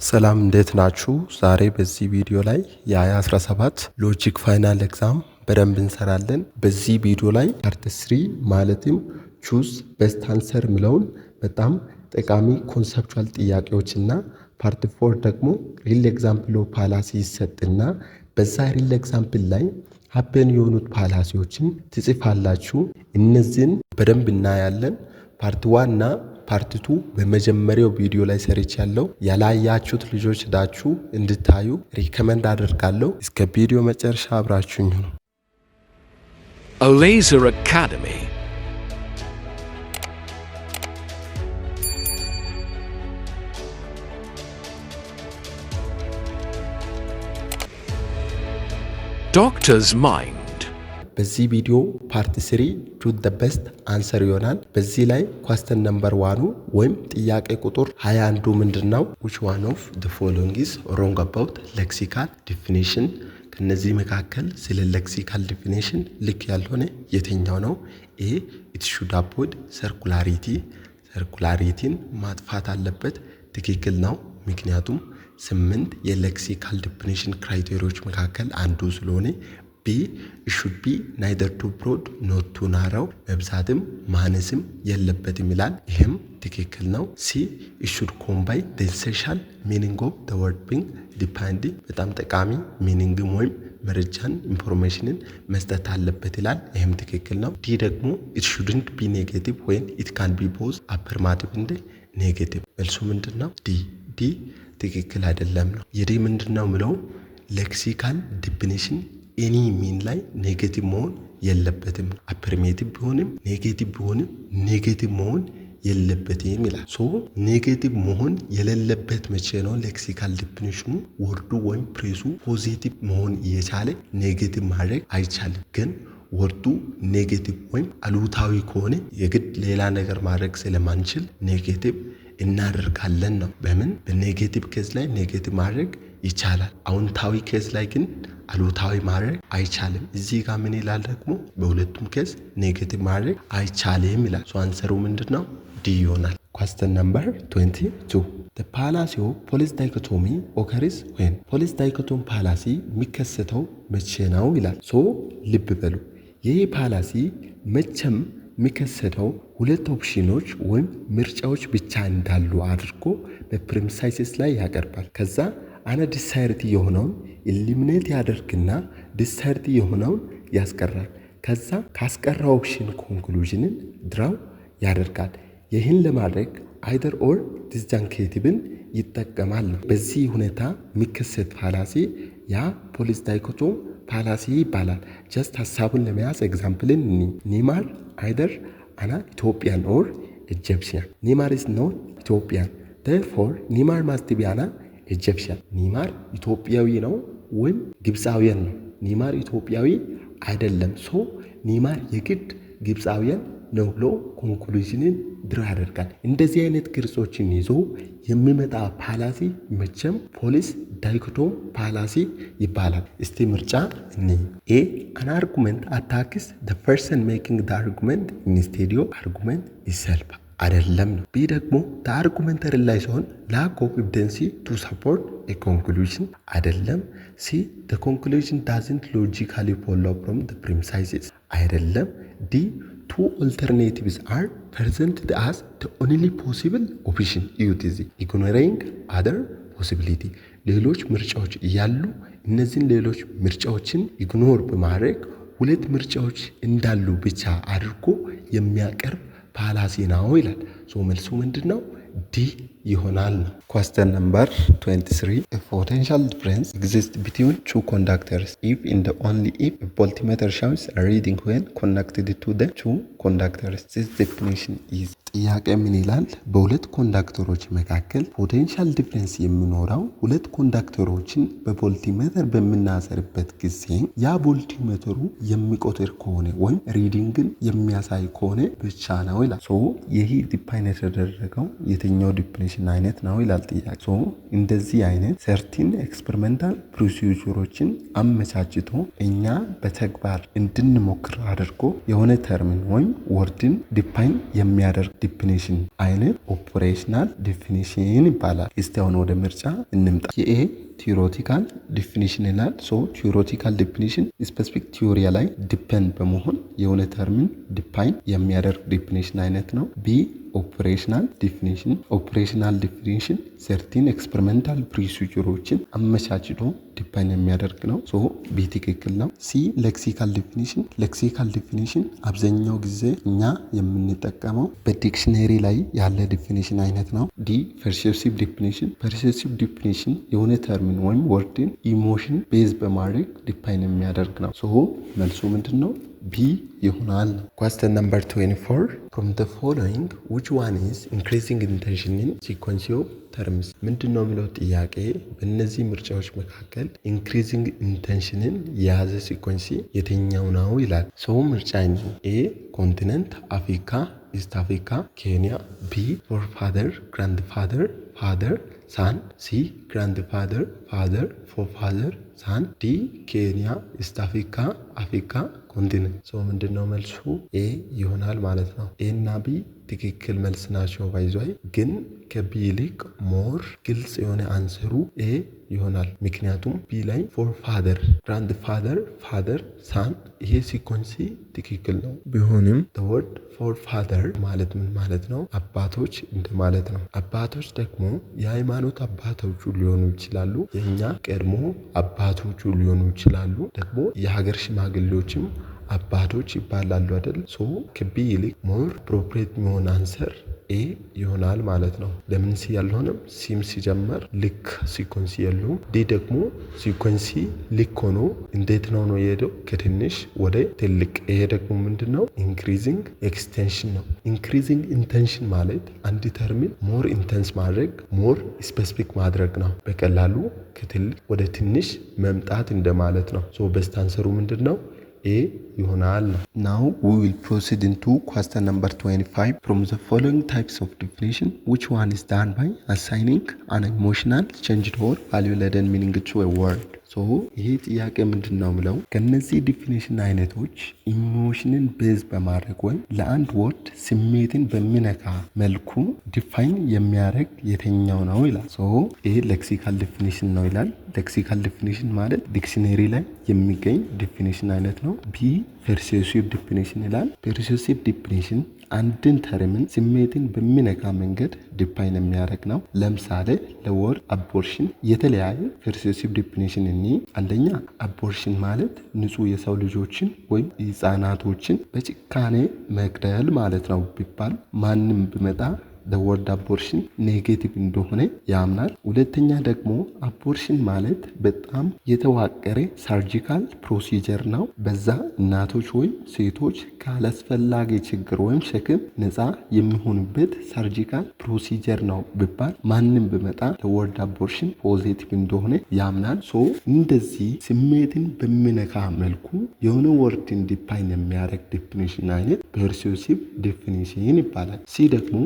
ሰላም እንዴት ናችሁ? ዛሬ በዚህ ቪዲዮ ላይ የ2017 logic final exam በደንብ እንሰራለን። በዚህ ቪዲዮ ላይ part 3 ማለትም choose best answer ሚለውን በጣም ጠቃሚ conceptual ጥያቄዎችና part 4 ደግሞ real example of fallacy ይሰጥና በዛ real example ላይ happen የሆኑት fallacy ዎችን ትጽፋላችሁ። እነዚህን በደንብ እናያለን። Part 1 እና part 2 በመጀመሪያው ቪዲዮ ላይ ሰርቻለሁ። ያላያችሁት ልጆች ሄዳችሁ እንድታዩ recommend አደርጋለሁ። እስከ ቪዲዮ መጨረሻ አብራችሁኝ ሁኑ። Alazer Academy. Doctor's Mind. በዚህ ቪዲዮ part 3 choose the best answer ይሆናል። በዚህ ላይ question number 1 ኑ ወይም ጥያቄ ቁጥር 21 ምንድን ነው? Which one of the following is wrong about lexical definition? ከነዚህ መካከል ስለ lexical definition ልክ ያልሆነ የትኛው ነው? A, it should avoid circularity፣ circularity ን ማጥፋት አለበት። ትክክል ነው። ምክንያቱም 8 የ lexical definition criteria ዎች መካከል አንዱ ስለሆነ። B, should be neither too broad nor too narrow፣ መብዛትም ማነስም የለበትም ይላል። ይህም ትክክል ነው። C, should convey the essential meaning of the word being defined፣ በጣም ጠቃሚ meaning ም ወይም መረጃን information ን መስጠት አለበት ይላል። ይህም ትክክል ነው። D ደግሞ it shouldn't be negative when it can be both affirmative and negative። መልሱ ምንድን ነው? D። D ትክክል አይደለም ነው። የ D ምንድን ነው ምለው lexical definition any mean ላይ negative መሆን የለበትም። Affirmative ቢሆንም negative ቢሆንም negative መሆን የለበትም ይላል። So negative መሆን የሌለበት መቼ ነው? Lexical definition ኑ word ኡ ወይም phrase ኡ positive መሆን እየቻለ negative ማድረግ አይቻልም። ግን word ኡ negative ወይም አሉታዊ ከሆነ የግድ ሌላ ነገር ማድረግ ስለማንችል negative እናደርጋለን ነው። በምን በ negative case ላይ negative ማድረግ ይቻላል። አዎንታዊ case ላይ ግን አሉታዊ ማድረግ አይቻልም። እዚህ ጋር ምን ይላል ደግሞ? በሁለቱም case negative ማድረግ አይቻልም ይላል። So answer ኡ ምንድን ነው? D ይሆናል። Question number 22. The fallacy of false dichotomy occurs when? False dichotomy fallacy የሚከሰተው መቼ ነው ይላል። So ልብ በሉ፣ ይህ fallacy መቼም የሚከሰተው ሁለት ኦፕሽኖች ወይም ምርጫዎች ብቻ እንዳሉ አድርጎ በ premises ላይ ያቀርባል። ከዛ undesired የሆነውን eliminate ያደርግና desired የሆነውን ያስቀራል። ከዛ ካስቀራው option conclusion ን draw ያደርጋል። ይህን ለማድረግ either or disjunctive ን ይጠቀማል ነው። በዚህ ሁኔታ የሚከሰት fallacy ያ false dichotomy fallacy ይባላል። Just ሀሳቡን ለመያዝ example ን እኒ ኔማር either an Ethiopian or Egyptian። ኔማር is not Ethiopian, therefore ኔማር must be an Egyptian። ኔማር ኢትዮጵያዊ ነው ወይም ግብፃውያን ነው። ኔማር ኢትዮጵያዊ አይደለም። So ኔማር የግድ ግብፃውያን ነው ብሎ conclusion ን draw ያደርጋል። እንደዚህ አይነት ቅርጾችን ይዞ የሚመጣ fallacy መቼም false dichotomy fallacy ይባላል። እስቲ ምርጫ እኒ። A, an argument attacks the person making the argument instead of argument itself፣ አይደለም ነው። B ደግሞ the argument relies on lack of evidence to support a conclusion፣ አይደለም። C, the conclusion doesn't logically follow from the premises፣ አይደለም። D, two alternatives are presented as the only possible option፣ እዩት እዚህ ignoring other possibility፣ ሌሎች ምርጫዎች እያሉ እነዚህን ሌሎች ምርጫዎችን ignore በማድረግ ሁለት ምርጫዎች እንዳሉ ብቻ አድርጎ የሚያቀርብ fallacy ነው ይላል። So መልሱ ምንድን ነው? D ይሆናል ነው። Question number 23. A potential difference exists between two conductors if and only if a voltmeter shows a reading when connected to the two conductors. This definition is? ጥያቄ ምን ይላል? በሁለት conductor ኦች መካከል potential difference የሚኖረው ሁለት conductor ኦችን በ voltmeter በምናሰርበት ጊዜ ያ voltmeter ኡ የሚቆጥር ከሆነ ወይም reading ን የሚያሳይ ከሆነ ብቻ ነው ይላል። So ይህ define የተደረገው የትኛው definition definition አይነት ነው ይላል ጥያቄ። So እንደዚህ አይነት certain experimental procedure ኦችን አመቻችቶ እኛ በተግባር እንድንሞክር አድርጎ የሆነ term ን ወይም word ን define የሚያደርግ definition አይነት operational definition ይባላል። እስቲ አሁን ወደ ምርጫ እንምጣ። የ A theoretical definition ይላል። So theoretical definition specific theory ላይ depend በመሆን የሆነ term ን define የሚያደርግ definition አይነት ነው። B operational definition፣ operational definition certain experimental procedure ኦችን አመቻችቶ define የሚያደርግ ነው። So B ትክክል ነው። C lexical definition፣ lexical definition አብዛኛው ጊዜ እኛ የምንጠቀመው በ dictionary ላይ ያለ definition አይነት ነው። D persuasive definition፣ persuasive definition የሆነ term ን ወይም word ን emotion base በማድረግ define የሚያደርግ ነው። So መልሱ ምንድን ነው? B ይሆናል። Question number 24: From the following, which one is increasing intention in sequence of terms? ምንድን ነው የሚለው ጥያቄ፣ በእነዚህ ምርጫዎች መካከል increasing intention ን የያዘ sequence የትኛው ነው ይላል። So ምርጫ A continent Africa፣ East Africa፣ Kenya፣ B forefather፣ grandfather፣ father፣ son፣ C grandfather፣ father፣ forefather፣ son፣ D Kenya፣ East Africa፣ Africa continent። So ምንድን ነው መልሱ? A ይሆናል ማለት ነው። A እና B ትክክል መልስ ናቸው። By the way ግን ከ B ይልቅ more ግልጽ የሆነ answer ኡ A ይሆናል። ምክንያቱም B ላይ forefather፣ grandfather፣ father፣ son ይሄ sequence ትክክል ነው። ቢሆንም word forefather ማለት ምን ማለት ነው? አባቶች እንደማለት ነው። አባቶች ደግሞ የሃይማኖት አባቶቹ ሊሆኑ ይችላሉ። የእኛ ቀድሞ አባቶቹ ሊሆኑ ይችላሉ። ደግሞ የሀገር ሽማግሌዎችም አባቶች ይባላሉ አይደል? So ከ B ይልቅ more appropriate የሚሆን answer A ይሆናል ማለት ነው። ለምን C ያልሆነም? C ም ሲጀመር ልክ sequence የለውም። D ደግሞ sequence ልክ ሆኖ እንዴት ነው የሄደው? ከትንሽ ወደ ትልቅ። ይሄ ደግሞ ምንድን ነው? Increasing extension ነው። Increasing intention ማለት አንድ term ን more intense ማድረግ፣ more specific ማድረግ ነው። በቀላሉ ከትልቅ ወደ ትንሽ መምጣት እንደማለት ነው። So best answer ኡ ምንድን ነው? A ይሆናል። Now we will proceed into question number 25. From the following types of definition, which one is done by assigning an emotional charged or value laden meaning to a word? So ይሄ ጥያቄ ምንድን ነው ምለው፣ ከነዚህ definition አይነቶች emotion ን base በማድረግ ወይም ለአንድ word ስሜትን በሚነካ መልኩ define የሚያደርግ የትኛው ነው ይላል። So ይሄ lexical definition ነው ይላል። Lexical definition ማለት dictionary ላይ የሚገኝ definition አይነት ነው። B persuasive definition ይላል። Persuasive definition አንድን term ን ስሜትን በሚነካ መንገድ define የሚያደርግ ነው። ለምሳሌ ለ word abortion የተለያየ persuasive definition እኒ አንደኛ abortion ማለት ንጹህ የሰው ልጆችን ወይም ህፃናቶችን በጭካኔ መግደል ማለት ነው ቢባል ማንም ቢመጣ word abortion negative እንደሆነ ያምናል። ሁለተኛ ደግሞ abortion ማለት በጣም የተዋቀረ surgical procedure ነው። በዛ እናቶች ወይም ሴቶች ካላስፈላጊ ችግር ወይም ሸክም ነፃ የሚሆኑበት surgical procedure ነው ቢባል ማንም ቢመጣ ለ word abortion positive እንደሆነ ያምናል። So እንደዚህ ስሜትን በሚነካ መልኩ የሆነ word ን define የሚያደርግ definition አይነት persuasive definition ይባላል። C ደግሞ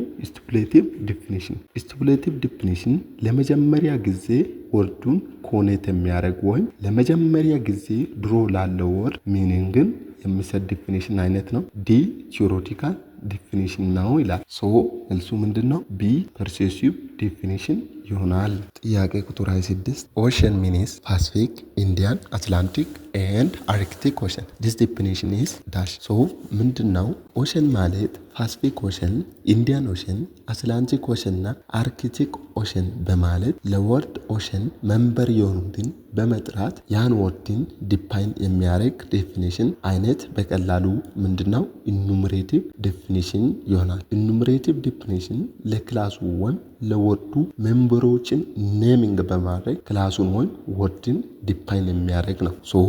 stipulative definition። Stipulative definition ለመጀመሪያ ጊዜ word ኡን connect የሚያደርግ ወይም ለመጀመሪያ ጊዜ ድሮ ላለው word meaning ን የሚሰጥ definition አይነት ነው። D theoretical definition ነው ይላል። So መልሱ ምንድን ነው? B persuasive definition ይሆናል። ጥያቄ ቁጥር 26: Ocean means Pacific፣ Indian፣ Atlantic and Arctic Ocean. This definition is dash። So ምንድን ነው? Ocean ማለት Pacific Ocean፣ Indian Ocean፣ Atlantic Ocean እና Arctic Ocean በማለት ለ word ocean member የሆኑትን በመጥራት ያን word ን define የሚያደርግ definition አይነት በቀላሉ ምንድነው? Enumerative definition ይሆናል። Enumerative definition ለ class ኡ ወይም ለ word ኡ member ኦችን naming በማድረግ class ኡን ወይም word ን define የሚያደርግ ነው። So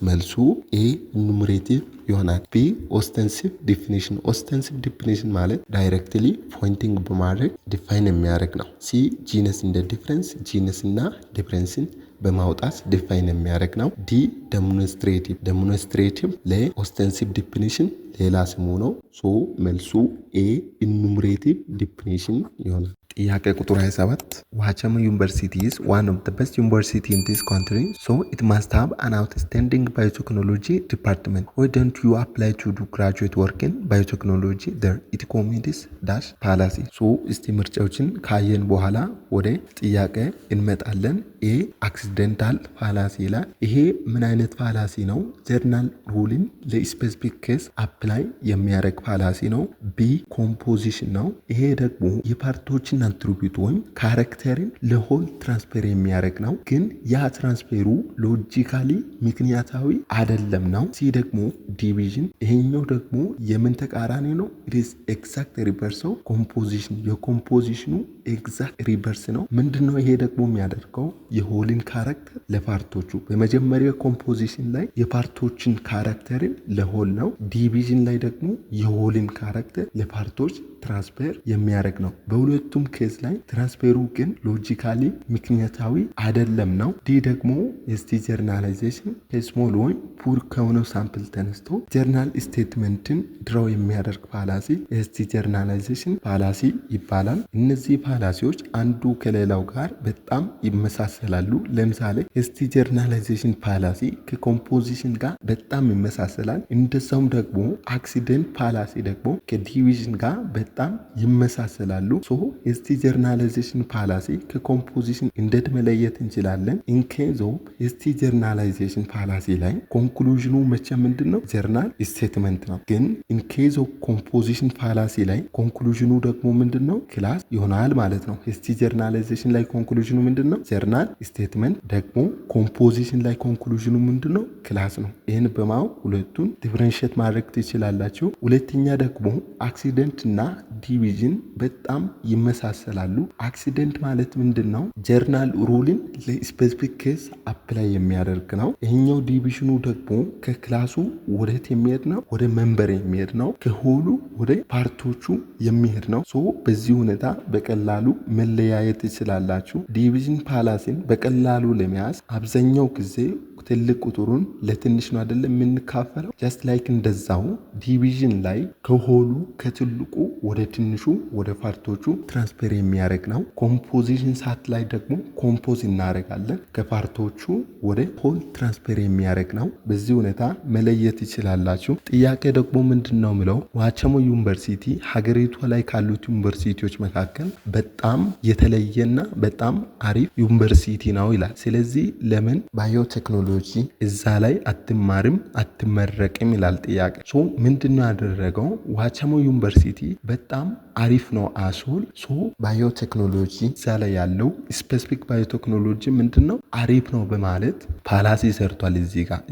መልሱ A enumerative ይሆናል። B ostensive definition። Ostensive definition ማለት directly pointing በማድረግ define የሚያደርግ ነው። C genus and difference፣ genus እና difference ን በማውጣት define የሚያደርግ ነው። D demonstrative። Demonstrative ለ ostensive definition ሌላ ስሙ ነው። So መልሱ A enumerative definition ይሆናል። ጥያቄ ቁጥር 27: Which one of the following is ጥያቄ ቁጥር 27፣ ዋቸሞ University is one of the best university in this country, so it must have an outstanding biotechnology department. Why don't you apply to do graduate work in biotechnology there? It commits dash fallacy። So እስቲ ምርጫዎችን ካየን በኋላ ወደ ጥያቄ እንመጣለን። A accidental fallacy ይላል። ይሄ ምን አይነት fallacy ነው? General rule ን ለ specific case apply የሚያደርግ fallacy ነው። B composition ነው። ይሄ ደግሞ የ part ኦችን attribute ወይም character ን ለ whole transfer የሚያደርግ ነው። ግን ያ transfer ኡ logically ምክንያታዊ አይደለም ነው። C ደግሞ division፣ ይሄኛው ደግሞ የምን ተቃራኒ ነው? It's exact reverse of composition፣ የ composition ኑ exact reverse ነው። ምንድን ነው ይሄ ደግሞ የሚያደርገው? የሆልን ካራክተር ለፓርቶቹ፣ በመጀመሪያ ኮምፖዚሽን ላይ የፓርቶችን ካራክተርን ለሆል ነው። ዲቪዥን ላይ ደግሞ የሆልን ካራክተር ለፓርቶች ትራንስፈር የሚያደርግ ነው። በሁለቱም case ላይ transfer ኡ ግን logically ምክንያታዊ አይደለም ነው። D ደግሞ hasty generalization፣ ከ small ወይም poor ከሆነው sample ተነስቶ general statement ን draw የሚያደርግ fallacy hasty generalization fallacy ይባላል። እነዚህ fallacy ዎች አንዱ ከሌላው ጋር በጣም ይመሳሰላሉ። ለምሳሌ hasty generalization fallacy ከ composition ጋር በጣም ይመሳሰላል። እንደዛውም ደግሞ accident fallacy ደግሞ ከ division ጋር በጣም ይመሳሰላሉ። So hasty generalization fallacy ከ composition እንዴት መለየት እንችላለን? In case of hasty generalization fallacy ላይ conclusion ኑ መቼ ምንድን ነው? General statement ነው። ግን in case of composition fallacy ላይ conclusion ኑ ደግሞ ምንድን ነው? Class ይሆናል ማለት ነው። Hasty generalization ላይ conclusion ኑ ምንድን ነው? General statement። ደግሞ composition ላይ conclusion ኑ ምንድን ነው? Class ነው። ይህን በማወቅ ሁለቱን differentiate ማድረግ ትችላላችሁ። ሁለተኛ ደግሞ accident እና division በጣም ይመሳሰላሉ። Accident ማለት ምንድን ነው? General rule ን ለ specific case apply የሚያደርግ ነው። ይሄኛው division ኑ ደግሞ ከ class ኡ ወደት የሚሄድ ነው? ወደ member የሚሄድ ነው። ከ whole ኡ ወደ part ኦቹ የሚሄድ ነው። So በዚህ ሁኔታ በቀላሉ መለያየት ትችላላችሁ። Division fallacy ን በቀላሉ ለመያዝ አብዛኛው ጊዜ ትልቅ ቁጥሩን ለትንሽ ነው አይደለም የምንካፈለው? Just like እንደዛው division ላይ ከ whole ኡ ከትልቁ ወደ ትንሹ ወደ part ኦቹ transfer የሚያደርግ ነው። Composition ሰዓት ላይ ደግሞ compose እናደርጋለን፣ ከ part ኦቹ ወደ whole transfer የሚያደርግ ነው። በዚህ ሁኔታ መለየት ትችላላችሁ። ጥያቄ ደግሞ ምንድን ነው ምለው፣ ዋቸሞ ዩኒቨርሲቲ ሀገሪቷ ላይ ካሉት ዩኒቨርሲቲዎች መካከል በጣም የተለየና በጣም አሪፍ ዩኒቨርሲቲ ነው ይላል። ስለዚህ ለምን ባዮቴክኖሎጂ እዛ ላይ አትማርም አትመረቅም ይላል ጥያቄ። So ምንድን ነው ያደረገው? ዋቸሞ ዩኒቨርሲቲ በጣም አሪፍ ነው as whole። So biotechnology እዛ ላይ ያለው specific biotechnology ምንድን ነው አሪፍ ነው በማለት fallacy ሰርቷል።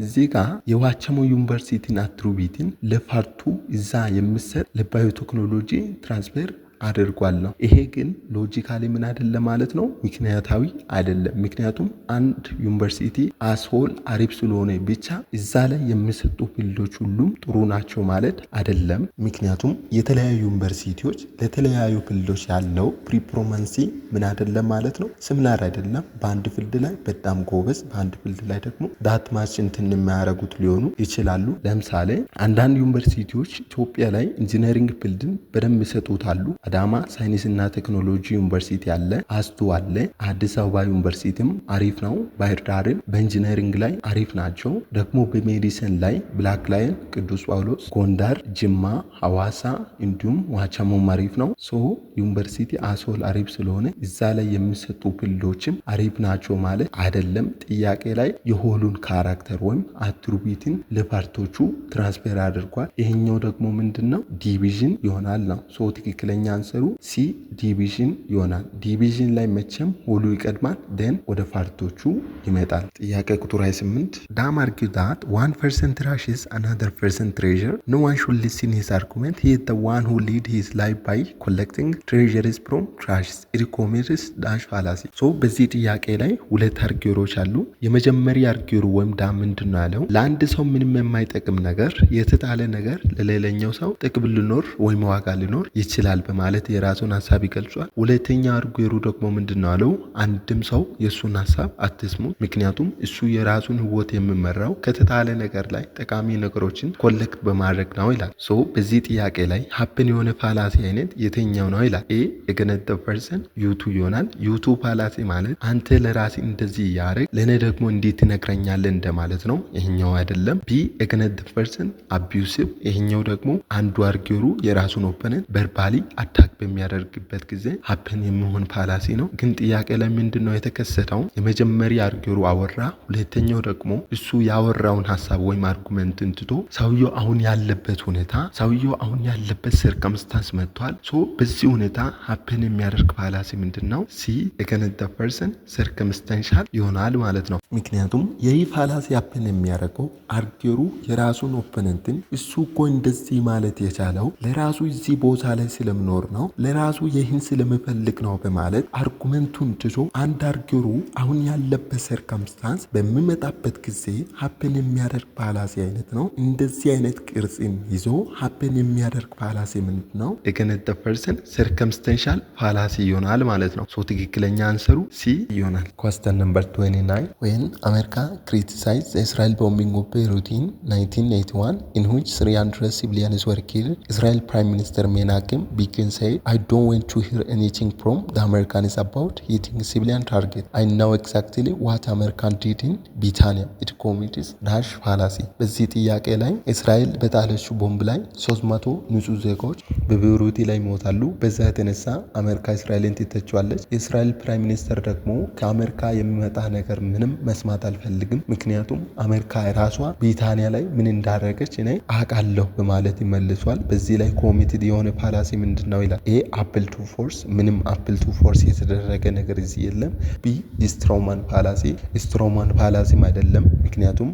እዚህ ጋር የዋቸሞ ዩኒቨርሲቲን attribute ን ለ part ኡ እዛ የሚሰጥ ለ biotechnology transfer አድርጓል ነው። ይሄ ግን logically ምን አይደለም ማለት ነው፣ ምክንያታዊ አይደለም። ምክንያቱም አንድ ዩኒቨርሲቲ as whole አሪፍ ስለሆነ ብቻ እዛ ላይ የሚሰጡ field ኦች ሁሉም ጥሩ ናቸው ማለት አይደለም። ምክንያቱም የተለያዩ ዩኒቨርሲቲዎች ለተለያዩ field ኦች ያለው performance ምን አይደለም ማለት ነው፣ similar አይደለም። በአንድ field ላይ በጣም ጎበዝ፣ በአንድ field ላይ ደግሞ that much እንትን የሚያደርጉት ሊሆኑ ይችላሉ። ለምሳሌ አንዳንድ ዩኒቨርሲቲዎች ኢትዮጵያ ላይ engineering field ን በደንብ ይሰጡታሉ። አዳማ ሳይንስና ቴክኖሎጂ ዩኒቨርሲቲ አለ፣ አስቱ አለ፣ አዲስ አበባ ዩኒቨርሲቲም አሪፍ ነው። ባህር ዳርም በ engineering ላይ አሪፍ ናቸው። ደግሞ በ medicine ላይ ብላክ ላየን፣ ቅዱስ ጳውሎስ፣ ጎንደር፣ ጅማ፣ ሐዋሳ እንዲሁም ዋቸሞም አሪፍ ነው። So ዩኒቨርሲቲ as whole አሪፍ ስለሆነ እዛ ላይ የሚሰጡ field ኦችም አሪፍ ናቸው ማለት አይደለም። ጥያቄ ላይ የ whole ኡን character ወይም attribute ን ለ part ኦቹ transfer አድርጓል። ይሄኛው ደግሞ ምንድን ነው? Division ይሆናል ነው። So ትክክለኛ answer ኡ C division ይሆናል። Division ላይ መቼም whole ኡ ይቀድማል፣ then ወደ part ኦቹ ይመጣል። ጥያቄ ቁጥር 28፣ ዳም argue that one person trash is another person treasure. No one should listen his argument. He is the one who lead his life by collecting treasures from trash. It commits dash fallacy። So በዚህ ጥያቄ ላይ ሁለት arguer ኦች አሉ። የመጀመሪያ arguer ኡ ወይም ዳም ምንድን ነው ያለው? ለአንድ ሰው ምንም የማይጠቅም ነገር፣ የተጣለ ነገር ለሌላኛው ሰው ጥቅም ሊኖር ወይም ዋጋ ሊኖር ይችላል በማለት በማለት የራሱን ሀሳብ ይገልጿል። ሁለተኛ arguer ኡ ደግሞ ምንድን ነው አለው? አንድም ሰው የእሱን ሀሳብ አትስሙ፣ ምክንያቱም እሱ የራሱን ህይወት የሚመራው ከተጣለ ነገር ላይ ጠቃሚ ነገሮችን collect በማድረግ ነው ይላል። So በዚህ ጥያቄ ላይ happen የሆነ fallacy አይነት የትኛው ነው ይላል። A, against the person, you too ይሆናል። You too fallacy ማለት አንተ ለራስህ እንደዚህ እያደረግክ ለእኔ ደግሞ እንዴት ትነግረኛለህ እንደማለት ነው። ይሄኛው አይደለም። B, against the person abusive፣ ይሄኛው ደግሞ አንዱ arguer ኡ የራሱን opponent verbally attack በሚያደርግበት ጊዜ happen የሚሆን fallacy ነው። ግን ጥያቄ ላይ ምንድን ነው የተከሰተው? የመጀመሪያ arguer ኡ አወራ፣ ሁለተኛው ደግሞ እሱ ያወራውን ሀሳብ ወይም argument ን ትቶ ሰውየው አሁን ያለበት ሁኔታ፣ ሰውየው አሁን ያለበት circumstance መጥቷል። So በዚህ ሁኔታ happen የሚያደርግ fallacy ምንድን ነው? C, against the person circumstantial ይሆናል ማለት ነው። ምክንያቱም ይህ fallacy happen የሚያደርገው arguer ኡ የራሱን opponent ን እሱ እኮ እንደዚህ ማለት የቻለው ለራሱ እዚህ ቦታ ላይ ስለሚኖር ነው፣ ለራሱ ይህን ስለሚፈልግ ነው በማለት argument ኡን ትቶ አንድ arguer ኡ አሁን ያለበት circumstance በሚመጣበት ጊዜ happen የሚያደርግ fallacy አይነት ነው። እንደዚህ አይነት ቅርጽን ይዞ happen የሚያደርግ fallacy ምንድን ነው? Against the person circumstantial fallacy ይሆናል ማለት ነው። So ትክክለኛ answer ኡ C ይሆናል። Question number 29. When America criticized the Israel bombing of Beirut in 1981, in which 300 civilians were killed, Israel Prime Minister Menachem Begin said, "I don't want to hear anything from the Americans about hitting civilian target. I know exactly what American did in Bitania. It commits dash fallacy." በዚህ ጥያቄ ላይ እስራኤል በጣለችው ቦምብ ላይ 300 ንጹህ ዜጎች በቤይሩት ላይ ይሞታሉ። በዛ የተነሳ አሜሪካ እስራኤልን ትተቸዋለች። የእስራኤል prime minister ደግሞ ከአሜሪካ የሚመጣ ነገር ምንም መስማት አልፈልግም፣ ምክንያቱም አሜሪካ ራሷ ቢታንያ ላይ ምን እንዳደረገች እኔ አውቃለሁ በማለት ይመልሷል። በዚህ ላይ committed የሆነ fallacy ምንድን ነው ይላል። A, appeal to force፣ ምንም appeal to force የተደረገ ነገር እዚህ የለም። B, straw man fallacy፣ straw man fallacy ም አይደለም፣ ምክንያቱም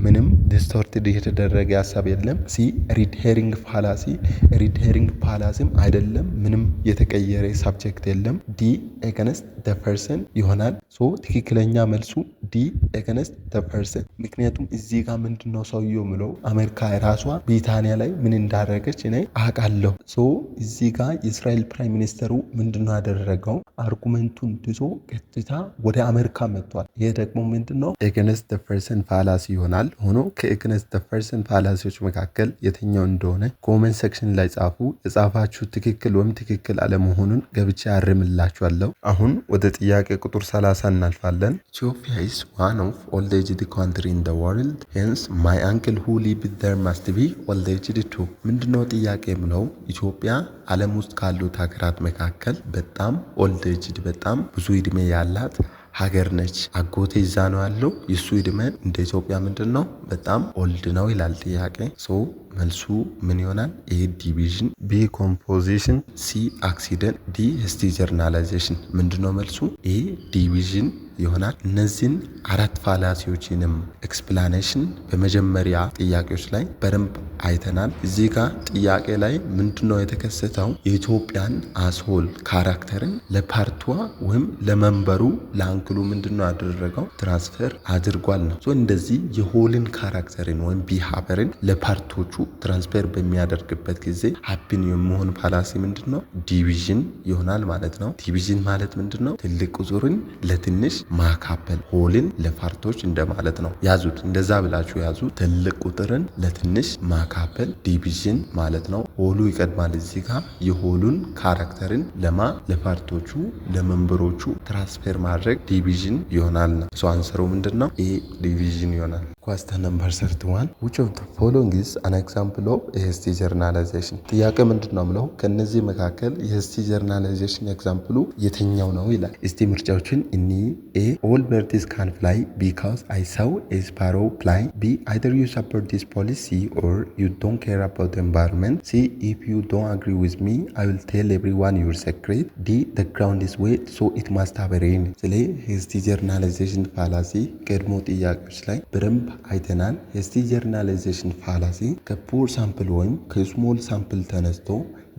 ምንም distorted የተደረገ ሀሳብ የለም። C, red herring fallacy፣ red herring fallacy ም አይደለም፣ ምንም የተቀየረ subject የለም። D, against the person ይሆናል። So ትክክለኛ መልሱ D, against the person። ምክንያቱም እዚህ ጋር ምንድነው ሰውየው ምለው አሜሪካ ራሷ ቢታንያ ላይ ምን እንዳደረገች እኔ አውቃለሁ። So እዚህ ጋር የእስራኤል prime minister ኡ ምንድነው ያደረገው? Argument ኡን ትቶ ቀጥታ ወደ አሜሪካ መጥቷል። ይሄ ደግሞ ምንድነው against the person fallacy ይሆናል። ሆኖ ከ against the person fallacy ዎች መካከል የትኛው እንደሆነ comment section ላይ ጻፉ። የጻፋችሁ ትክክል ወይም ትክክል አለመሆኑን ገብቼ አርምላችኋለሁ። አሁን ወደ ጥያቄ ቁጥር 30 እናልፋለን። Ethiopia is one of old aged country in the world, hence my uncle who live there must be old aged too። ምንድነው ጥያቄ ምለው ኢትዮጵያ ዓለም ውስጥ ካሉት ሀገራት መካከል በጣም old aged፣ በጣም ብዙ እድሜ ያላት ሀገር ነች። አጎቴ እዛ ነው ያለው። የእሱ እድሜ እንደ ኢትዮጵያ ምንድን ነው በጣም old ነው ይላል ጥያቄ። So መልሱ ምን ይሆናል? A, division፣ B, composition፣ C, accident፣ D, hasty generalization። ምንድነው መልሱ? A, division ይሆናል። እነዚህን አራት fallacy ዎችንም explanation በመጀመሪያ ጥያቄዎች ላይ በደንብ አይተናል። እዚህ ጋር ጥያቄ ላይ ምንድነው የተከሰተው? የኢትዮጵያን as whole character ን ለፓርቷ ወይም ለመንበሩ ለአንክሉ ምንድነው ያደረገው? Transfer አድርጓል ነው። እንደዚህ የሆልን ካራክተርን ወይም ቢሃቨርን ለፓርቶቹ ትራንስፈር በሚያደርግበት ጊዜ happen የሚሆን fallacy ምንድን ነው? Division ይሆናል ማለት ነው። Division ማለት ምንድን ነው? ትልቅ ቁጥርን ለትንሽ ማካፈል፣ whole ን ለ part ኦች እንደማለት ነው። ያዙት፣ እንደዛ ብላችሁ ያዙ። ትልቅ ቁጥርን ለትንሽ ማካፈል division ማለት ነው። ሆሉ ይቀድማል እዚህ ጋር የሆሉን ካራክተርን ለማ ለፓርቶቹ ለመንበሮቹ ትራንስፈር ማድረግ division ይሆናል ነው። So answer ኡ ምንድን ነው? A, division ይሆናል። Question number 31. Which of the following is an example of hasty generalization? ጥያቄ ምንድን ነው ምለው ከእነዚህ መካከል የ hasty generalization example ኡ የትኛው ነው ይላል። እስቲ ምርጫዎችን እኒ። A, all birds can fly because I saw a sparrow fly. B, either you support this policy or you don't care about environment. C, if you don't agree with me, I will tell everyone your secret. D, the ground is wet, so it must have rain። ስለ hasty generalization fallacy ቀድሞ ጥያቄዎች ላይ በደንብ አይተናል። Hasty generalization fallacy ከ poor sample ወይም ከ small sample ተነስቶ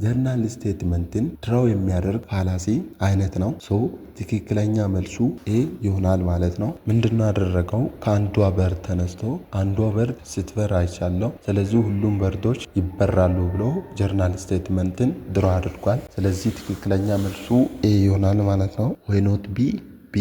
general statement ን draw የሚያደርግ fallacy አይነት ነው። So ትክክለኛ መልሱ A ይሆናል ማለት ነው። ምንድነው ያደረገው? ከአንዷ bird ተነስቶ አንዷ bird ስትበር አይቻለሁ፣ ስለዚህ ሁሉም bird ኦች ይበራሉ ብሎ general statement ን draw አድርጓል። ስለዚህ ትክክለኛ መልሱ A ይሆናል ማለት ነው። Why not B? B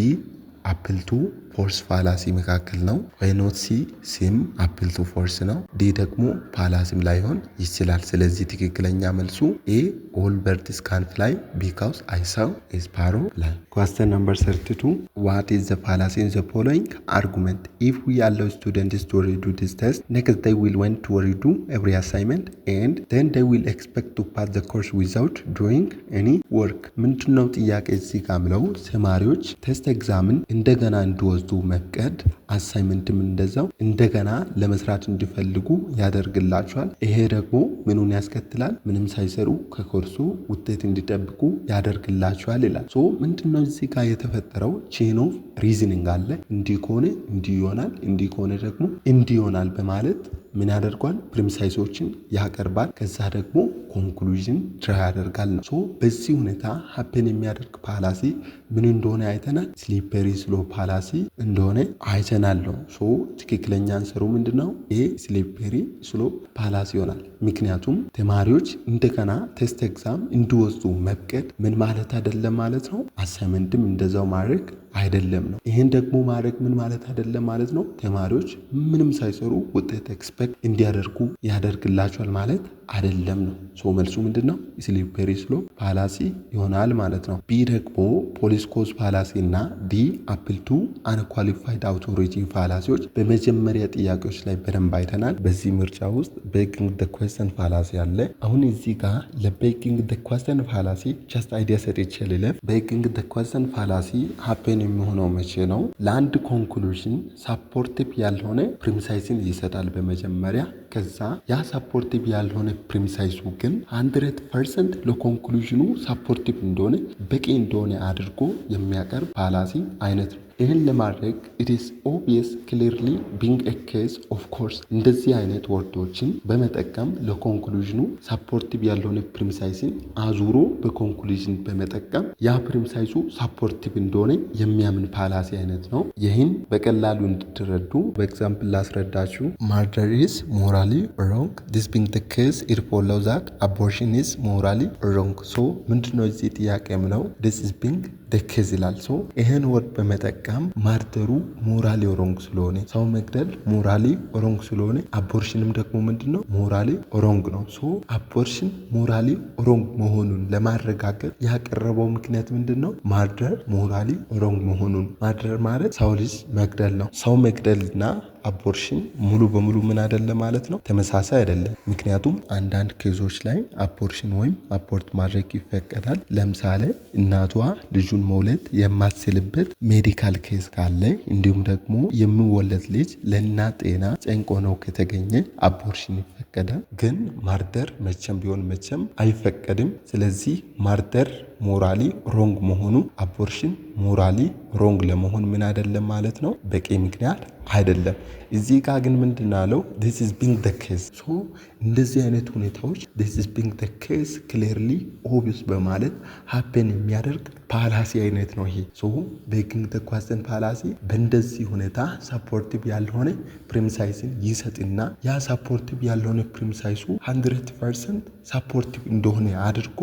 appeal to force fallacy መካከል ነው። Why not C? C ም appeal to force ነው። D ደግሞ fallacy ም ላይሆን ይችላል። ስለዚህ ትክክለኛ መልሱ A, all birds can fly because I saw a sparrow fly። Question number 32: What is the fallacy in the following argument? If we allow students to redo this test, next they will want to redo every assignment and then they will expect to pass the course without doing any work። ምንድነው ጥያቄ እዚህ ጋር ምለው ተማሪዎች test exam ን እንደገና እንዲወስዱ መፍቀድ assignment ም እንደዛው እንደገና ለመስራት እንዲፈልጉ ያደርግላቸዋል። ይሄ ደግሞ ምኑን ያስከትላል? ምንም ሳይሰሩ ከኮርሱ ውጤት እንዲጠብቁ ያደርግላቸዋል ይላል። So ምንድነው እዚህ ጋር የተፈጠረው? Chain of reasoning አለ። እንዲህ ከሆነ እንዲህ ይሆናል፣ እንዲህ ከሆነ ደግሞ እንዲህ ይሆናል በማለት ምን ያደርጓል? Premise ኦችን ያቀርባል። ከዛ ደግሞ conclusion draw ያደርጋል ነው። So በዚህ ሁኔታ happen የሚያደርግ fallacy ምን እንደሆነ አይተናል። Slippery slope fallacy እንደሆነ አይተናል ነው። So ትክክለኛ answer ኡ ምንድን ነው? A, slippery slope fallacy ይሆናል። ምክንያቱም ተማሪዎች እንደገና test exam እንዲወስዱ መፍቀድ ምን ማለት አይደለም ማለት ነው። Assignment ም እንደዛው ማድረግ አይደለም ነው። ይህን ደግሞ ማድረግ ምን ማለት አይደለም ማለት ነው። ተማሪዎች ምንም ሳይሰሩ ውጤት expect እንዲያደርጉ ያደርግላቸዋል ማለት አይደለም ነው። So መልሱ ምንድን ነው? Slippery slope fallacy ይሆናል ማለት ነው። B ደግሞ police cause fallacy እና D appeal to unqualified authority fallacy ዎች በመጀመሪያ ጥያቄዎች ላይ በደንብ አይተናል። በዚህ ምርጫ ውስጥ begging the question fallacy አለ። አሁን እዚህ ጋር ለ begging the question fallacy just idea ሰጥቼ ልለፍ። Begging the question fallacy happen የሚሆነው መቼ ነው? ለአንድ conclusion supportive ያልሆነ premise ን ይሰጣል በመጀመሪያ። ከዛ ያ supportive ያልሆነ premise ኡ ግን 100% ለ conclusion ኑ supportive እንደሆነ፣ በቂ እንደሆነ አድርጎ የሚያቀርብ fallacy አይነት ነው። ይህን ለማድረግ it is obvious, clearly, being a case, of course እንደዚህ አይነት word ኦችን በመጠቀም ለ conclusion ኑ supportive ያልሆነ premise ን አዙሮ በ conclusion በመጠቀም ያ premise ኡ supportive እንደሆነ የሚያምን fallacy አይነት ነው። ይህን በቀላሉ እንድትረዱ በ example ላስረዳችሁ። Murder is morally wrong. This being the case, it follow that abortion is morally wrong። So ምንድነው እዚህ ጥያቄ ምለው this is being the case ይላል። So ይህን word በመጠቀም murder ኡ morally wrong ስለሆነ፣ ሰው መግደል morally wrong ስለሆነ abortion ም ደግሞ ምንድን ነው? Morally wrong ነው። So abortion morally wrong መሆኑን ለማረጋገጥ ያቀረበው ምክንያት ምንድን ነው? Murder morally wrong መሆኑን። Murder ማለት ሰው ልጅ መግደል ነው። ሰው መግደልና abortion ሙሉ በሙሉ ምን አይደለም ማለት ነው፣ ተመሳሳይ አይደለም። ምክንያቱም አንዳንድ case ኦች ላይ abortion ወይም abort ማድረግ ይፈቀዳል። ለምሳሌ እናቷ ልጁን መውለድ የማትችልበት medical case ካለ፣ እንዲሁም ደግሞ የሚወለድ ልጅ ለእናት ጤና ጠንቅ ሆኖ ከተገኘ abortion ይፈቀዳል። ግን murder መቼም ቢሆን መቼም አይፈቀድም። ስለዚህ murder morally wrong መሆኑ abortion morally wrong ለመሆን ምን አይደለም ማለት ነው፣ በቂ ምክንያት አይደለም። እዚህ ጋር ግን ምንድን አለው? This is being the case። So እንደዚህ አይነት ሁኔታዎች this is being the case, clearly, obvious በማለት happen የሚያደርግ fallacy አይነት ነው ይሄ። So begging the question fallacy በእንደዚህ ሁኔታ supportive ያልሆነ premise ን ይሰጥና ያ supportive ያልሆነ premise ኡ 100% supportive እንደሆነ አድርጎ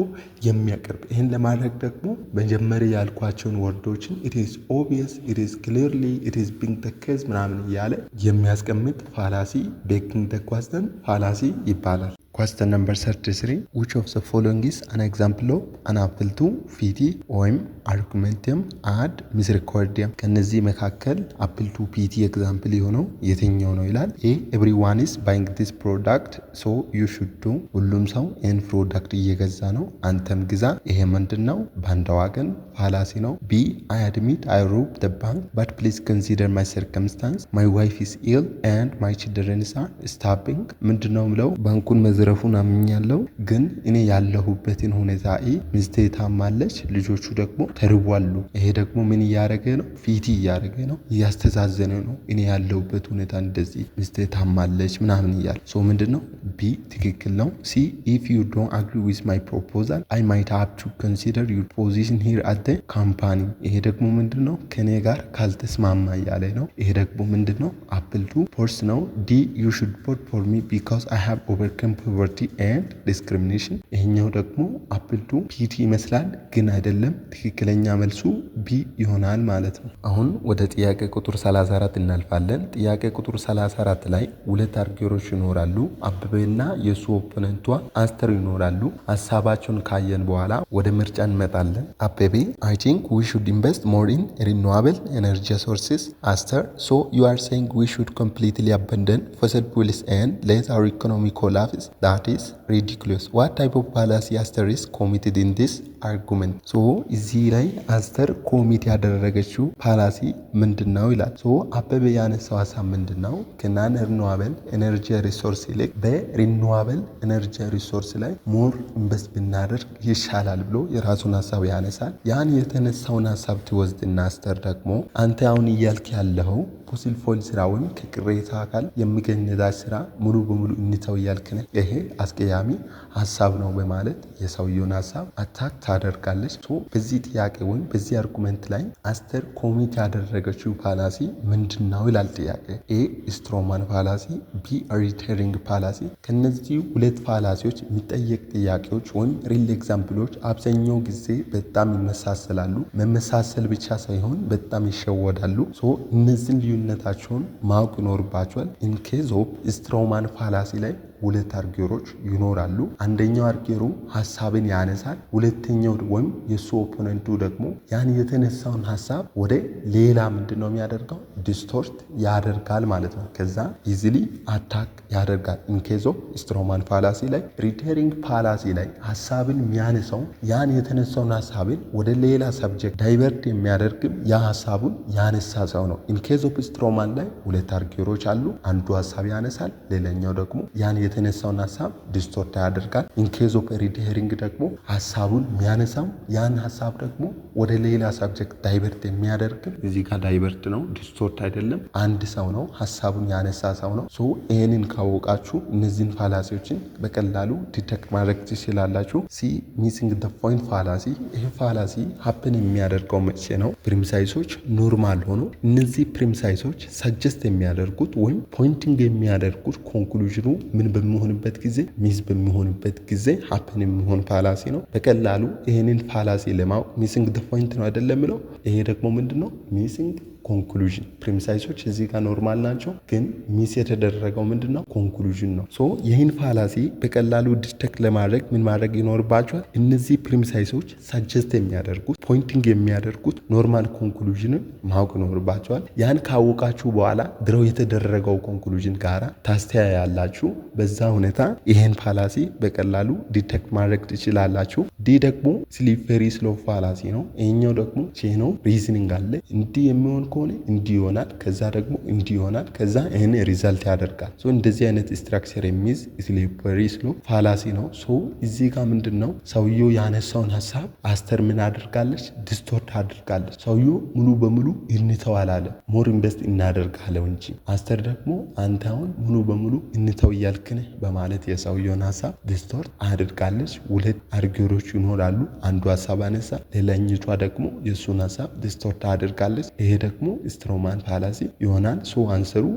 የሚያቀርብ፣ ይህን ለማድረግ ደግሞ መጀመሪያ ያልኳቸውን word ኦችን it is obvious, it is clearly, it is being the case ምናምን እያለ የሚያስቀምጥ fallacy begging the question fallacy ይባላል። Question number 33: Which of the following is an example of an appeal to pity ወይም argumentum ad misericordiam? ከነዚህ መካከል appeal to pity example የሆነው የትኛው ነው ይላል። A, everyone is buying this product, so you should too። ሁሉም ሰው ይህን product እየገዛ ነው፣ አንተም ግዛ። ይሄ ምንድን ነው? Bandwagon fallacy ነው። B, I admit I rob the bank, but please consider my circumstance. My wife is ill and my childrens are starving። ምንድን ነው ምለው ባንኩን መዝረፌ መዝረፉን አምኛለሁ፣ ግን እኔ ያለሁበትን ሁኔታ ሚስቴ ታማለች፣ ልጆቹ ደግሞ ተርቧሉ። ይሄ ደግሞ ምን እያደረገ ነው? Pity እያደረገ ነው፣ እያስተዛዘነ ነው። እኔ ያለሁበት ሁኔታ እንደዚህ፣ ሚስቴ ታማለች ምናምን እያለ። So ምንድን ነው? B ትክክል ነው። C, if you don't agree with my proposal, I might have to consider your position here at the company። ይሄ ደግሞ ምንድን ነው? ከኔ ጋር ካልተስማማ እያለ ነው። ይሄ ደግሞ ምንድን ነው? Appeal to force ነው። D, you should vote for me because I have overcome poverty and discrimination። ይሄኛው ደግሞ appeal to pity ይመስላል፣ ግን አይደለም። ትክክለኛ መልሱ B ይሆናል ማለት ነው። አሁን ወደ ጥያቄ ቁጥር 34 እናልፋለን። ጥያቄ ቁጥር 34 ላይ ሁለት arguer ኦች ይኖራሉ። አበበና የሱ opponent ቷ አስተር ይኖራሉ። ሀሳባቸውን ካየን በኋላ ወደ ምርጫ እንመጣለን። አበበ፣ I think we should invest more in renewable energy sources። አስተር፣ so you are saying we should completely abandon fossil fuels and let our economy collapse? That is ridiculous. What type of fallacy አስተር is committed in this argument? So እዚህ ላይ አስተር commit ያደረገችው fallacy ምንድን ነው ይላል። So አበበ ያነሳው ሀሳብ ምንድን ነው? ከ non renewable energy resource ይልቅ በ renewable energy resource ላይ more invest ብናደርግ ይሻላል ብሎ የራሱን ሀሳብ ያነሳል። ያን የተነሳውን ሀሳብ ትወስድና አስተር ደግሞ አንተ አሁን እያልክ ያለኸው fossil fuel ስራ ወይም ከቅሪተ አካል የሚገኝ ነዳጅ ስራ ሙሉ በሙሉ እንተው እያልክ ነህ፣ ይሄ አስቀያሚ ሀሳብ ነው በማለት የሰውየውን ሀሳብ attack ታደርጋለች። So በዚህ ጥያቄ ወይም በዚህ argument ላይ አስተር commit ያደረገችው fallacy ምንድን ነው ይላል ጥያቄ። A, straw man fallacy፣ B, red herring fallacy። ከነዚህ ሁለት fallacy ዎች የሚጠየቅ ጥያቄዎች ወይም real example ኦች አብዛኛው ጊዜ በጣም ይመሳሰላሉ። መመሳሰል ብቻ ሳይሆን በጣም ይሸወዳሉ። So እነዚህን ልዩነታቸውን ማወቅ ይኖርባቸዋል። In case of straw man fallacy ላይ ሁለት arguer ኦች ይኖራሉ። አንደኛው arguer ኡ ሀሳብን ያነሳል። ሁለተኛው ወይም የእሱ opponent ኡ ደግሞ ያን የተነሳውን ሀሳብ ወደ ሌላ ምንድን ነው የሚያደርገው? Distort ያደርጋል ማለት ነው። ከዛ easily attack ያደርጋል። In case of straw man fallacy ላይ፣ red herring fallacy ላይ ሀሳብን የሚያነሳው ያን የተነሳውን ሀሳብን ወደ ሌላ subject divert የሚያደርግም ያ ሀሳቡን ያነሳ ሰው ነው። In case of straw man ላይ ሁለት arguer ኦች አሉ። አንዱ ሀሳብ ያነሳል፣ ሌላኛው ደግሞ ያን የተነሳውን ሀሳብ distort ያደርጋል። In case of red herring ደግሞ ሀሳቡን የሚያነሳው ያን ሀሳብ ደግሞ ወደ ሌላ subject divert የሚያደርግም፣ እዚህ ጋር divert ነው፣ distort አይደለም። አንድ ሰው ነው፣ ሀሳቡን ያነሳ ሰው ነው። So ይህንን ካወቃችሁ እነዚህን fallacy ዎችን በቀላሉ detect ማድረግ ትችላላችሁ። C, missing the point fallacy። ይህ fallacy happen የሚያደርገው መቼ ነው? Premise ኦች normal ሆኖ እነዚህ premise ኦች suggest የሚያደርጉት ወይም pointing የሚያደርጉት conclusion ኑ ምን በሚሆንበት ጊዜ? Miss በሚሆንበት ጊዜ happen የሚሆን fallacy ነው። በቀላሉ ይህንን fallacy ለማወቅ missing the point ነው አይደለም የሚለው። ይሄ ደግሞ ምንድን ነው? Missing conclusion። Premise ኦች እዚህ ጋር normal ናቸው፣ ግን miss የተደረገው ምንድን ነው? Conclusion ነው። So ይህን fallacy በቀላሉ detect ለማድረግ ምን ማድረግ ይኖርባቸዋል? እነዚህ premise ኦች suggest የሚያደርጉት፣ pointing የሚያደርጉት normal conclusion ን ማወቅ ይኖርባቸዋል። ያን ካወቃችሁ በኋላ draw የተደረገው conclusion ጋራ ታስተያያላችሁ። በዛ ሁኔታ ይህን fallacy በቀላሉ detect ማድረግ ትችላላችሁ። D ደግሞ slippery slope fallacy ነው። ይሄኛው ደግሞ chain of reasoning አለ። እንዲህ የሚሆን ከሆነ እንዲህ ይሆናል፣ ከዛ ደግሞ እንዲህ ይሆናል፣ ከዛ ይህን result ያደርጋል። So እንደዚህ አይነት structure የሚይዝ slippery slope fallacy ነው። So እዚህ ጋር ምንድን ነው? ሰውየው ያነሳውን ሀሳብ አስተር ምን አድርጋለች? Distort አድርጋለች። ሰውየው ሙሉ በሙሉ እንተው አላለም፣ more invest እናደርጋለን እንጂ። አስተር ደግሞ አንተ አሁን ሙሉ በሙሉ እንተው እያልክ ነህ በማለት የሰውየውን ሀሳብ distort አድርጋለች። ሁለት arguer ኦች ይኖራሉ። አንዱ ሀሳብ አነሳ፣ ሌላኛቷ ደግሞ የእሱን ሀሳብ distort አድርጋለች። ይሄ ደግሞ straw man fallacy ይሆናል። So answer ኡ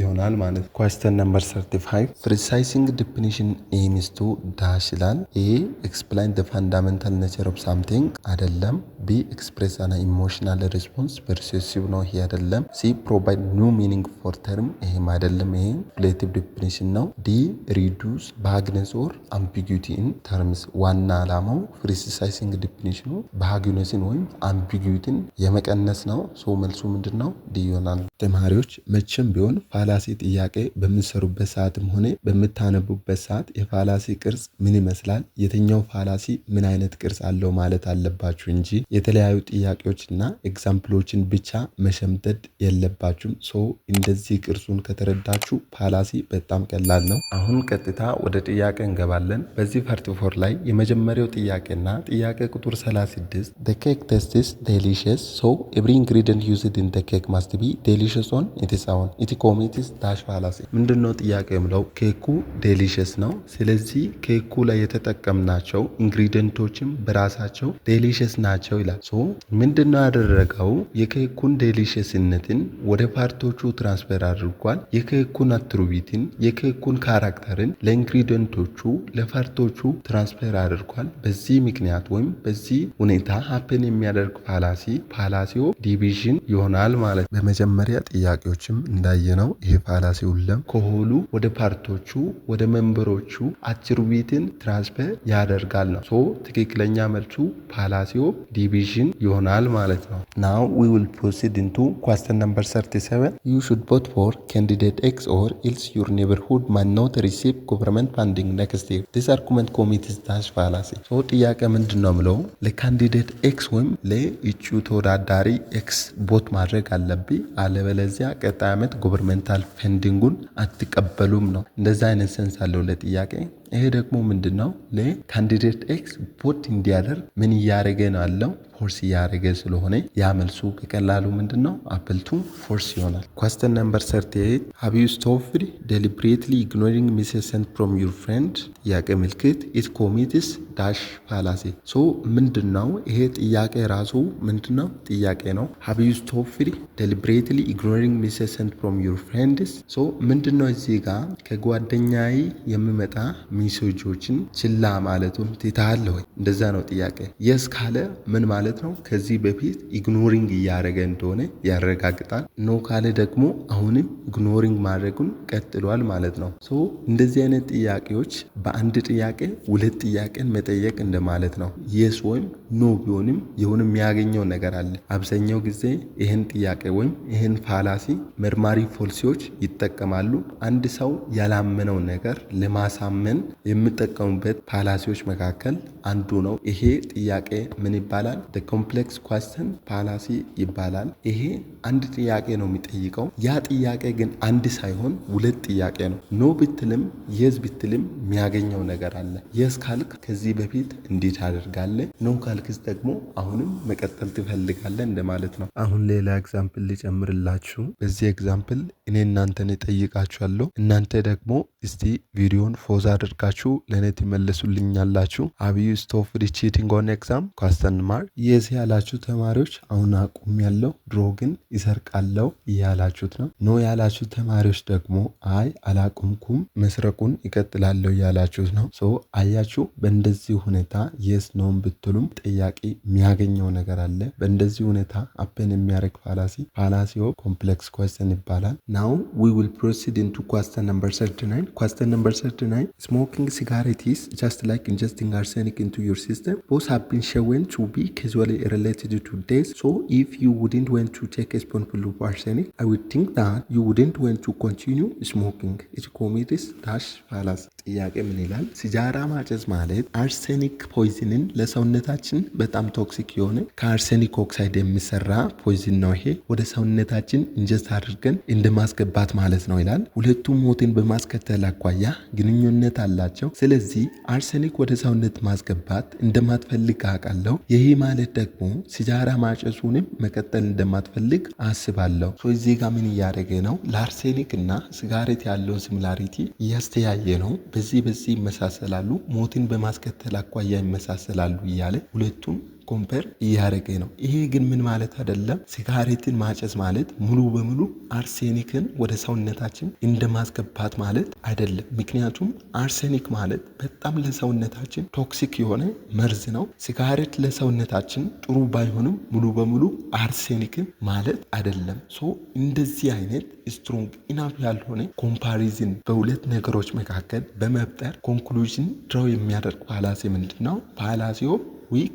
ይሆናል ማለት ነው። Question number 35, precising definition aims to dash ይላል። A, explain the fundamental nature of something አይደለም። B, express an emotional response፣ persuasive ነው፣ ይሄ አይደለም። C, provide new meaning for term፣ ይሄም አይደለም። ይሄ relative definition ነው። D, reduce vagueness or ambiguity in terms። ዋና ዓላማው precising definition ኑ vagueness ን ወይም ambiguity ን የመቀነስ ነው። So መልሱ ምንድን ነው? D ይሆናል። ተማሪዎች፣ መቼም ቢሆን fallacy ጥያቄ በምትሰሩበት ሰዓትም ሆነ በምታነቡበት ሰዓት የ fallacy ቅርጽ ምን ይመስላል፣ የትኛው fallacy ምን አይነት ቅርጽ አለው ማለት አለባችሁ እንጂ የተለያዩ ጥያቄዎችና example ኦችን ብቻ መሸምደድ የለባችሁም። So እንደዚህ ቅርጹን ከተረዳችሁ fallacy በጣም ቀላል ነው። አሁን ቀጥታ ወደ ጥያቄ እንገባለን። በዚህ part 4 ላይ የመጀመሪያው ጥያቄና ጥያቄ ቁጥር 36፣ "The cake tastes delicious, so every ingredient used in the cake must be delicious on its own. It commits dash fallacy." ምንድነው ጥያቄ የምለው? ኬኩ delicious ነው። ስለዚህ ኬኩ ላይ የተጠቀምናቸው ingredient ኦችም በራሳቸው delicious ናቸው ይላል። So ምንድነው ያደረገው? የኬኩን delicious ነትን ወደ part ኦቹ transfer አድርጓል። የኬኩን አትሪቢዩትን፣ የኬኩን ካራክተርን ለኢንግሪዲየንቶቹ፣ ለፓርቶቹ ትራንስፈር አድርጓል። በዚህ ምክንያት ወይም በዚህ ሁኔታ happen የሚያደርግ fallacy fallacy of division ይሆናል ማለት ነው። በመጀመሪያ ጥያቄዎችም እንዳየነው ይሄ fallacy ሁለም ከ whole ኡ ወደ part ኦቹ፣ ወደ member ኦቹ attribute ን transfer ያደርጋል ነው። So ትክክለኛ መልሱ fallacy of division ይሆናል ማለት ነው። Now we will proceed into question number 37. "You should vote for candidate X or else your neighborhood might not receive government funding next year. This argument commits dash fallacy." So ጥያቄ ምንድን ነው ምለው? ለ candidate X ወይም ለእጩ ተወዳዳሪ X vote ማድረግ አለብኝ፣ አለበለዚያ ቀጣይ ዓመት governmental funding ኡን አትቀበሉም ነው። እንደዛ አይነት sense አለው ለጥያቄ። ይሄ ደግሞ ምንድን ነው? ለ candidate X vote እንዲያደርግ ምን እያደረገ ነው ያለው? Force እያደረገ ስለሆነ ያ መልሱ በቀላሉ ምንድን ነው? Appeal to force ይሆናል። Question number 38. "Have you stopped deliberately ignoring message sent from your friend?" ጥያቄ ምልክት። It commits dash fallacy. So ምንድን ነው ይሄ ጥያቄ ራሱ ምንድን ነው? ጥያቄ ነው። "Have you stopped deliberately ignoring message sent from your friends?" So ምንድን ነው? እዚህ ጋር ከጓደኛዬ የሚመጣ message ኦችን ችላ ማለቱን ትተሃል ወይ? እንደዛ ነው ጥያቄ። Yes ካለ ምን ማለት ነው? ከዚህ በፊት ignoring እያደረገ እንደሆነ ያረጋግጣል። No ካለ ደግሞ አሁንም ignoring ማድረጉን ቀጥሏል ማለት ነው። So እንደዚህ አይነት ጥያቄዎች በአንድ ጥያቄ ሁለት ጥያቄን መጠየቅ እንደማለት ነው። Yes ወይም no ቢሆንም የሆነ የሚያገኘው ነገር አለ። አብዛኛው ጊዜ ይህን ጥያቄ ወይም ይህን fallacy መርማሪ ፖሊሲዎች ይጠቀማሉ። አንድ ሰው ያላመነው ነገር ለማሳመን የሚጠቀሙበት fallacy ዎች መካከል አንዱ ነው። ይሄ ጥያቄ ምን ይባላል? Complex question fallacy ይባላል። ይሄ አንድ ጥያቄ ነው የሚጠይቀው። ያ ጥያቄ ግን አንድ ሳይሆን ሁለት ጥያቄ ነው። No ብትልም yes ብትልም የሚያገኘው ነገር አለ። Yes ካልክ ከዚህ በፊት እንዴት ታደርጋለህ? No ካልክስ ደግሞ አሁንም መቀጠል ትፈልጋለህ እንደማለት ነው። አሁን ሌላ example ልጨምርላችሁ። በዚህ example እኔ እናንተን እጠይቃችኋለሁ። እናንተ ደግሞ እስቲ ቪዲዮን pause አድርጋችሁ ለእኔ ትመልሱልኛላችሁ። "Have you stopped cheating on exam?" question mark። Yes ያላችሁ ተማሪዎች አሁን አቁሜያለሁ፣ ድሮ ግን እሰርቃለሁ እያላችሁት ነው። No ያላችሁ ተማሪዎች ደግሞ አይ አላቆምኩም፣ መስረቁን እቀጥላለሁ እያላችሁት ነው። So አያችሁ፣ በእንደዚህ ሁኔታ yes no ም ብትሉም ጠያቂ የሚያገኘው ነገር አለ። በእንደዚህ ሁኔታ happen የሚያደርግ fallacy fallacy of complex question ይባላል። Now we will proceed into question number 39. Question number 39. "Smoking cigarette is just like ingesting arsenic into your system. Both have been shown to be causally related to death. So if you wouldn't want to take a spoonful of arsenic, I would think that you wouldn't want to continue smoking. It commits dash fallacy." ጥያቄ ምን ይላል? ሲጃራ ማጨስ ማለት arsenic poison ን ለሰውነታችን በጣም toxic የሆነ ከ arsenic oxide የሚሰራ poison ነው። ይሄ ወደ ሰውነታችን ingest አድርገን እንደማስገባት ማለት ነው ይላል። ሁለቱም ሞትን በማስከተል አኳያ ግንኙነት አላቸው። ስለዚህ arsenic ወደ ሰውነት ማስገባት እንደማትፈልግ አውቃለሁ። ይህ ማለት ደግሞ ሲጃራ ማጨሱንም መቀጠል እንደማትፈልግ አስባለሁ። So እዚህ ጋር ምን እያደረገ ነው? ለ arsenic እና cigarette ያለውን similarity እያስተያየ ነው። በዚህ በዚህ ይመሳሰላሉ፣ ሞትን በማስከተል አኳያ ይመሳሰላሉ እያለ ሁለቱን compare እያደረገ ነው። ይሄ ግን ምን ማለት አይደለም። Cigarette ን ማጨስ ማለት ሙሉ በሙሉ arsenic ን ወደ ሰውነታችን እንደማስገባት ማለት አይደለም። ምክንያቱም arsenic ማለት በጣም ለሰውነታችን toxic የሆነ መርዝ ነው። Cigarette ለሰውነታችን ጥሩ ባይሆንም ሙሉ በሙሉ arsenic ን ማለት አይደለም። So እንደዚህ አይነት strong enough ያልሆነ comparison በሁለት ነገሮች መካከል በመፍጠር conclusion draw የሚያደርግ fallacy ምንድን ነው? Fallacy of weak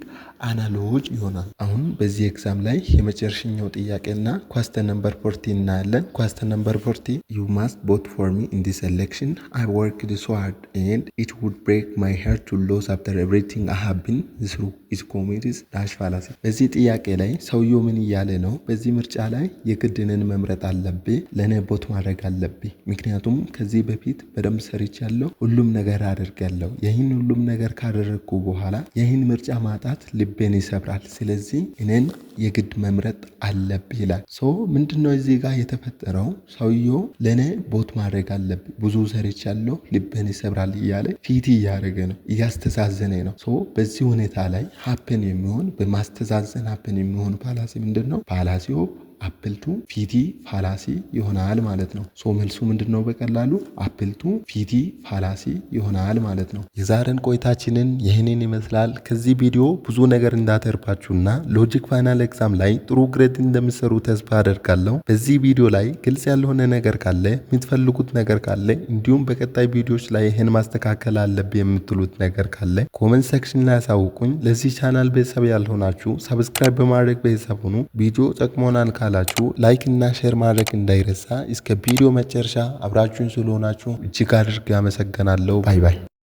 Analogy ይሆናል። አሁን በዚህ exam ላይ የመጨረሻኛው ጥያቄና question number 40 እናያለን። Question number 40: "You must vote for me in this election. I worked so hard and it would break my heart to lose after everything I have been through" is commits dash fallacy። በዚህ ጥያቄ ላይ ሰውየው ምን እያለ ነው? በዚህ ምርጫ ላይ የግድ እኔን መምረጥ አለብህ፣ ለእኔ vote ማድረግ አለብህ። ምክንያቱም ከዚህ በፊት በደንብ ሰርቻለሁ፣ ሁሉም ነገር አድርጌያለሁ። ይህን ሁሉም ነገር ካደረግኩ በኋላ ይህን ምርጫ ማጣት ልቤን ይሰብራል። ስለዚህ እኔን የግድ መምረጥ አለብህ ይላል። So ምንድነው እዚህ ጋር የተፈጠረው? ሰውየው ለእኔ vote ማድረግ አለብህ፣ ብዙ ሰርቻለሁ፣ ልቤን ይሰብራል እያለ pity እያደረገ ነው፣ እያስተዛዘነ ነው። So በዚህ ሁኔታ ላይ happen የሚሆን፣ በማስተዛዘን happen የሚሆን fallacy ምንድን ነው? Fallacy of appeal to pity fallacy ይሆናል ማለት ነው። So መልሱ ምንድን ነው? በቀላሉ appeal to pity fallacy ይሆናል ማለት ነው። የዛሬን ቆይታችንን ይህንን ይመስላል። ከዚህ ቪዲዮ ብዙ ነገር እንዳተረፋችሁና logic final exam ላይ ጥሩ grade እንደምትሰሩ ተስፋ አደርጋለሁ። በዚህ ቪዲዮ ላይ ግልጽ ያልሆነ ነገር ካለ፣ የምትፈልጉት ነገር ካለ፣ እንዲሁም በቀጣይ ቪዲዮዎች ላይ ይህን ማስተካከል አለብህ የምትሉት ነገር ካለ comment section ላይ ያሳውቁኝ። ለዚህ ቻናል ቤተሰብ ያልሆናችሁ subscribe በማድረግ ቤተሰብ ሁኑ። ቪዲዮ ጠቅሞናል ካላችሁ like እና share ማድረግ እንዳይረሳ። እስከ ቪዲዮ መጨረሻ አብራችሁን ስለሆናችሁ እጅግ አድርጌ አመሰግናለሁ። Bye bye።